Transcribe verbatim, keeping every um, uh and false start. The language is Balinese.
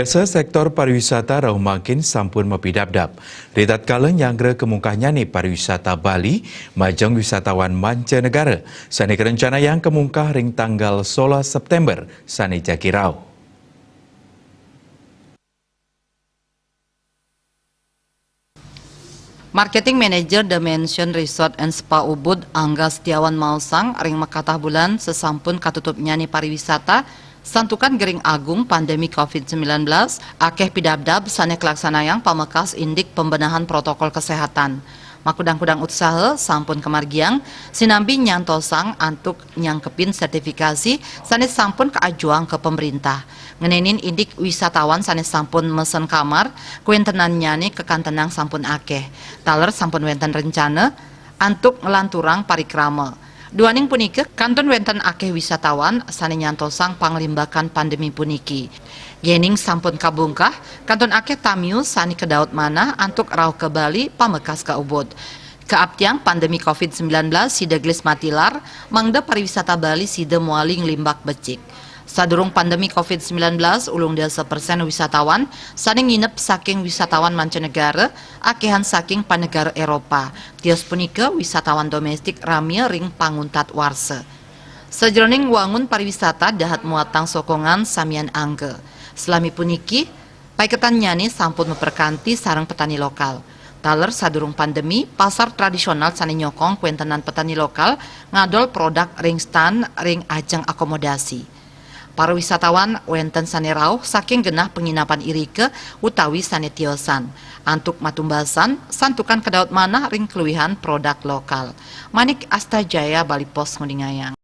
Sektor pariwisata rauh mangkin sampun mapidabdab. Ritatkala nyanggra kamungkahnyane pariwisata Bali, majeng wisatawan mancanegara, sane karencanayang kamungkah ring tanggal solas September sane jagi rauh. Marketing Manager The Mansion Resort and Spa Ubud, Angga Setiawan maosang, ring makatah bulan sasampun katutupnyane pariwisata, santukan gering agung pandemi covid sembilan belas, akeh pidabdab sane kalaksanayang pamekas indik pembenahan protokol kesehatan. Makudang-kudang utsaha sampun kamargiang, sinambi nyantosang antuk nyangkepin sertifikasi sane sampun kaajuang ka pemerintah. Ngenenin indik wisatawan sane sampun mesen kamar, kawentenannyane kakantenang sampun akeh. Taler sampun wenten rencana antuk nglanturang parikrama. Duaning punika, kantun wenten akeh wisatawan sane nyantosang panglimbakan pandemi puniki. Yening sampun kabungkah, kantun akeh tamiu sane kadaut manah antuk rauh ka Bali pamekas ka Ubud. Kaaptiang pandemi covid sembilan belas sida gelis matilar, mangda pariwisata Bali sida mawali nglimbak becik. Sadurung pandemi covid sembilan belas, ulung dasa persen wisatawan sane nginep saking wisatawan mancanegara, akehan saking panegara Eropa. Tios punika, wisatawan domestik ramia ring panguntat warsa. Sajeroning wangun pariwisata dahat muatang sokongan samian angga. Salami puniki, paiketannyane sampun maprekanti sareng petani lokal. Taler sadurung pandemi, pasar tradisional sane nyokong kawentenan petani lokal ngadol produk ring stan ring ajeng akomodasi. Para wisatawan wenten sane rauh saking genah penginapan irika utawi sane tiosan. Antuk matumbasan, santukan kadaut manah ring kaluihan produk lokal. Manik Astajaya, Bali Post, nguningayang.